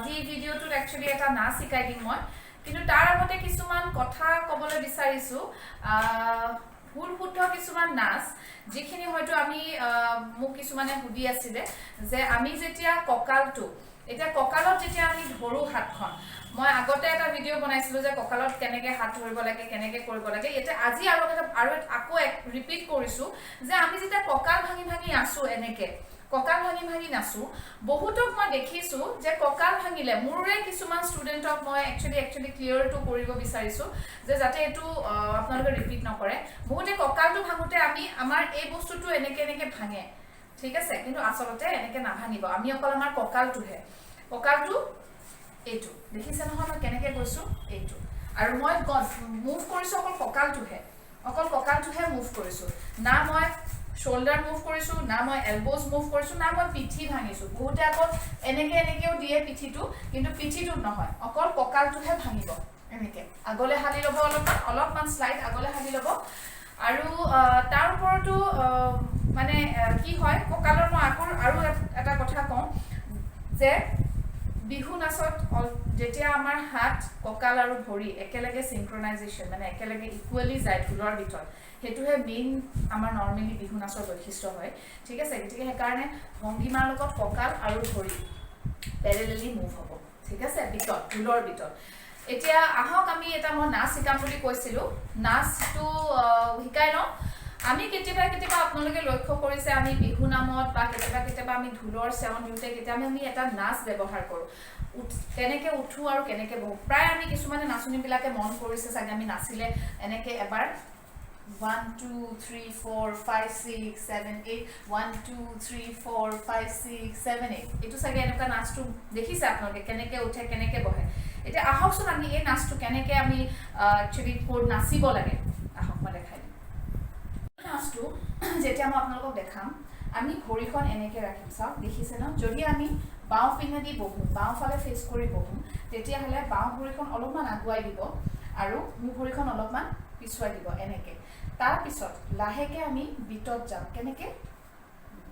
যি ভিডিঅ'টোত একচুৱেলি এটা নাচ শিকাই দিম মই। কিন্তু তাৰ আগতে কিছুমান কথা ক'বলৈ বিচাৰিছোঁ। ভুল শুদ্ধ কিছুমান নাচ, যিখিনি হয়তো আমি মোক কিছুমানে সুধি আছিলে যে আমি যেতিয়া কঁকালটো, এতিয়া কঁকালত যেতিয়া আমি ধৰোঁ হাতখন, মই আগতে এটা ভিডিঅ' বনাইছিলোঁ যে কঁকালত কেনেকৈ হাত ধৰিব লাগে, কেনেকৈ কৰিব লাগে। এতিয়া আজি আৰু এটা আৰু আকৌ ৰিপিট কৰিছোঁ যে আমি যেতিয়া কঁকাল ভাঙি ভাঙি আছোঁ, এনেকে কঁকাল ভাঙি ভাঙি নাচোঁ, বহুতক মই দেখিছোঁ যে কঁকাল ভাঙিলে, মোৰে কিছুমান ষ্টুডেণ্টক মই একচুৱেলি ক্লিয়াৰটো কৰিব বিচাৰিছোঁ যে যাতে এইটো আপোনালোকে ৰিপিট নকৰে। বহুতে কঁকালটো ভাঙোতে আমি আমাৰ এই বস্তুটো এনেকে এনেকে ভাঙে, ঠিক আছে? কিন্তু আচলতে এনেকে নাভাঙিব। আমি অকল আমাৰ কঁকালটোহে, কঁকালটো এইটো দেখিছে নহয়, মই কেনেকে গৈছোঁ এইটো, আৰু মই মুভ কৰিছোঁ অকল কঁকালটোহে, অকল কঁকালটোহে মুভ কৰিছোঁ। না মই শ্বল্ডাৰ মুভ কৰিছোঁ, না মই এলব'জ মুভ কৰিছোঁ, না মই পিঠি ভাঙিছোঁ। বহুতে আকৌ এনেকে এনেকেও দিয়ে পিঠিটো, কিন্তু পিঠিটোত নহয়, অকল কঁকালটোহে ভাঙিব। এনেকে আগলে হালি ল'ব, অলপমান অলপমান শ্লাইড আগলে হালি ল'ব। আৰু তাৰ ওপৰতো মানে কি হয়, কঁকালৰ মই আকৌ আৰু এটা কথা কওঁ যে বিহু নাচত যেতিয়া আমাৰ হাত, কঁকাল আৰু ভৰি একেলগে চিংক্ৰনাইজেশ্যন, মানে একেলগে ইকুৱেলি যায় ঢোলৰ ভিতৰত, সেইটোহে মেইন আমাৰ নৰ্মেলি বিহু নাচৰ বৈশিষ্ট্য হয়, ঠিক আছে? গতিকে সেইকাৰণে ভংগীমাৰ লগত কঁকাল আৰু ভৰি পেৰেলেলি মুভ হ'ব, ঠিক আছে, বিটত, ঢোলৰ বিটত। এতিয়া আহক, আমি এটা মই নাচ শিকাম বুলি কৈছিলোঁ, নাচটো শিকাই লওঁ। আমি কেতিয়াবা কেতিয়াবা আপোনালোকে লক্ষ্য কৰিছে, আমি বিহু নামত বা কেতিয়াবা কেতিয়াবা আমি ঢোলৰ চেৱন দিওঁতে কেতিয়াবা আমি এটা নাচ ব্যৱহাৰ কৰোঁ, কেনেকে উঠো আৰু কেনেকে বহোঁ। প্ৰায় আমি কিছুমানে নাচনীবিলাকে মন কৰিছে চাগে, আমি নাচিলে এনেকে এবাৰ 1, 2, 3, 4, 5, 6, 7, 8, 1, 2, 3, 4, 5, 6, 7, 8, এইটো চাগে এনেকুৱা নাচটো দেখিছে আপোনালোকে, কেনেকে উঠে, কেনেকে বহে। এতিয়া আহকচোন, আমি এই নাচটো কেনেকে আমি একচুৱেলি ক'ত নাচিব লাগে, আহক মই দেখাই দিম। নাচটো যেতিয়া মই আপোনালোকক দেখাম, আমি ভৰিখন এনেকৈ ৰাখিম। চাওক, দেখিছে ন? যদি আমি বাওঁ পিনেদি বহোঁ, বাওঁফালে ফেচ কৰি বহোঁ, তেতিয়াহ'লে বাওঁ ভৰিখন অলপমান আগুৱাই দিব আৰু সোঁ ভৰিখন অলপমান পিছুৱাই দিব এনেকৈ। তাৰপিছত লাহেকৈ আমি বিটত যাম। কেনেকৈ?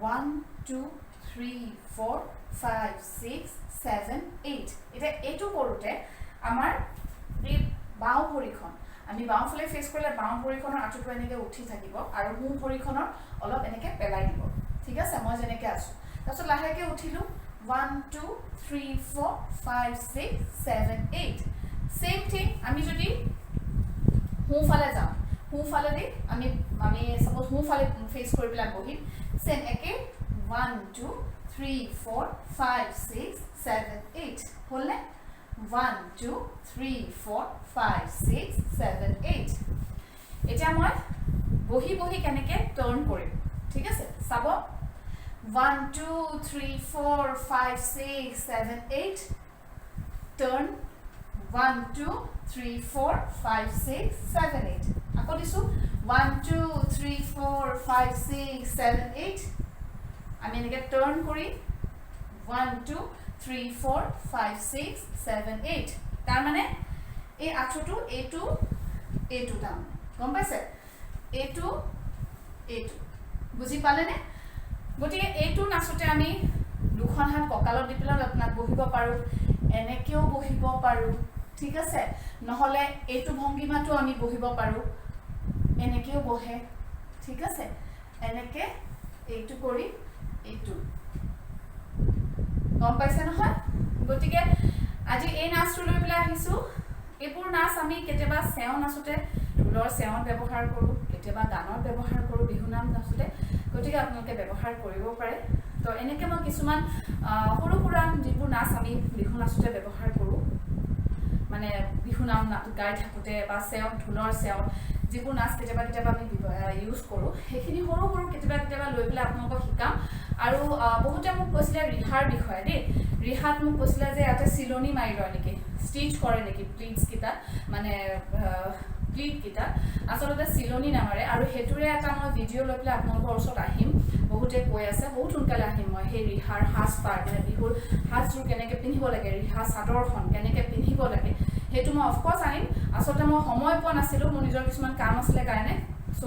1, 2, 3, 4, 5, 6, 7, 8। এতিয়া এইটো কৰোঁতে আমাৰ এই বাওঁ ভৰিখন, আমি বাওঁফালে ফেচ কৰিলে বাওঁ ভৰিখনৰ আঁঠুটো এনেকৈ উঠি থাকিব আৰু সোঁ ভৰিখনৰ অলপ এনেকৈ পেলাই দিব, ঠিক আছে? মই যেনেকৈ আছোঁ। তাৰপিছত লাহেকৈ উঠিলোঁ, 1, 2, 3, 4, 5, 6, 7, 8। Same thing, আমি যদি সোঁফালে যাওঁ, সোঁফালেদি আমি ছাপ'জ সোঁফালে ফেচ কৰি পেলাই বহিম, ছেম একে 1, 2, 3, 4, 5, 6, 7, 8 হ'লনে? 1, 2, 3, 4, 5, 6, 7, 8। এতিয়া মই বহি বহি কেনেকৈ টাৰ্ণ কৰিম, ঠিক আছে, চাব। 1, 2, 3, 4, 5, 6, 7, 8, turn, 1, 2, 3, 4, 5, 6, 7, 8। আকৌ দিছোঁ, 1, 2, 3, 4, 5, 6, 7, 8। আমি এনেকৈ টাৰ্ণ কৰি 1, 2, 3, 4, 5, 6, 7, 8। তাৰমানে এই আঁঠুটো এইটো এইটো, তাৰমানে গম পাইছে, এইটো এইটো, বুজি পালেনে? গতিকে এইটো নাচোঁতে আমি দুখন হাত কঁকালত দি পেলাই আপোনাক বহিব পাৰোঁ, এনেকৈও বহিব পাৰোঁ, ঠিক আছে? নহ'লে এইটো ভংগীমাটো আমি বহিব পাৰোঁ, এনেকৈও বহে, ঠিক আছে? এনেকে এইটো কৰি এইটো, গম পাইছে নহয়? গতিকে আজি এই নাচটো লৈ পেলাই আহিছোঁ। এইবোৰ নাচ আমি কেতিয়াবা চেও নাচোঁতে, ঢোলৰ চেৱত ব্যৱহাৰ কৰোঁ, কেতিয়াবা গানত ব্যৱহাৰ কৰোঁ, বিহু নাম নাচোঁতে। গতিকে আপোনালোকে ব্যৱহাৰ কৰিব পাৰে। তো এনেকৈ মই কিছুমান সৰু সুৰা যিবোৰ নাচ আমি বিহু নাচোঁতে ব্যৱহাৰ কৰোঁ, মানে বিহু নাম গাই থাকোঁতে বা চেৱত, ঢোলৰ চেৱত যিবোৰ নাচ কেতিয়াবা কেতিয়াবা আমি ইউজ কৰোঁ, সেইখিনি সৰু সৰু কেতিয়াবা কেতিয়াবা লৈ পেলাই আপোনালোকক শিকাম। আৰু বহুতে মোক কৈছিলে ৰিহাৰ বিষয়ে দেই। ৰিহাত মোক কৈছিলে যে ইয়াতে চিলনি মাৰি লয় নেকি, ষ্টিচ কৰে নেকি প্লিটছকেইটাত, মানে প্লিটকেইটাত আচলতে চিলনি নামাৰে। আৰু সেইটোৰে এটা মই ভিডিঅ' লৈ পেলাই আপোনালোকৰ ওচৰত আহিম। বহুতে কৈ আছে, বহুত সোনকালে আহিম মই। সেই ৰিহাৰ সাজপাৰ, মানে বিহুৰ সাজযোৰ কেনেকৈ পিন্ধিব লাগে, ৰিহা চাদৰখন কেনেকৈ পিন্ধিব লাগে, সেইটো মই অফক'ৰ্ছ আনিম। আচলতে মই সময় পোৱা নাছিলোঁ, মোৰ নিজৰ কিছুমান কাম আছিলে কাৰণে। চ'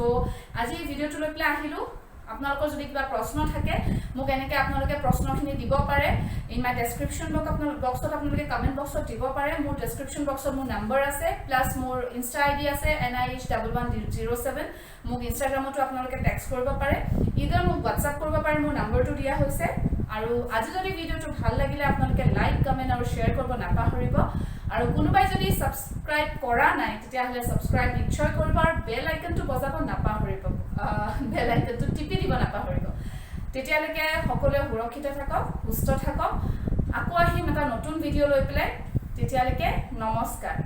আজি এই ভিডিঅ'টো লৈ পেলাই আহিলোঁ। আপোনালোকৰ যদি কিবা প্ৰশ্ন থাকে, মোক এনেকৈ আপোনালোকে প্ৰশ্নখিনি দিব পাৰে ইন my description box. আপোনালোক বক্সত, আপোনালোকে কমেণ্ট বক্সত দিব পাৰে। মোৰ ডেছক্ৰিপশ্যন বক্সত মোৰ নম্বৰ আছে, প্লাছ মোৰ ইনষ্টা আই ডি আছে nih1107। মোক ইনষ্টাগ্ৰামতো আপোনালোকে টেক্সট কৰিব পাৰে, ইদাৰ মোক হোৱাটছআপ কৰিব পাৰে, মোৰ নম্বৰটো দিয়া হৈছে। আৰু আজি যদি ভিডিঅ'টো ভাল লাগিলে, আপোনালোকে লাইক, কমেণ্ট আৰু শ্বেয়াৰ কৰিব নাপাহৰিব। আৰু কোনোবাই যদি ছাবস্ক্ৰাইব কৰা নাই, তেতিয়াহ'লে ছাবস্ক্ৰাইব নিশ্চয় কৰিব আৰু বেল আইকনটো বজাব নাপাহৰিব, বেল আইকনটো টিপি দিব নাপাহৰিব। তেতিয়ালৈকে সকলোৱে সুৰক্ষিত থাকক, সুস্থ থাকক। আকৌ আহিম এটা নতুন ভিডিঅ' লৈ পেলাই। তেতিয়ালৈকে নমস্কাৰ।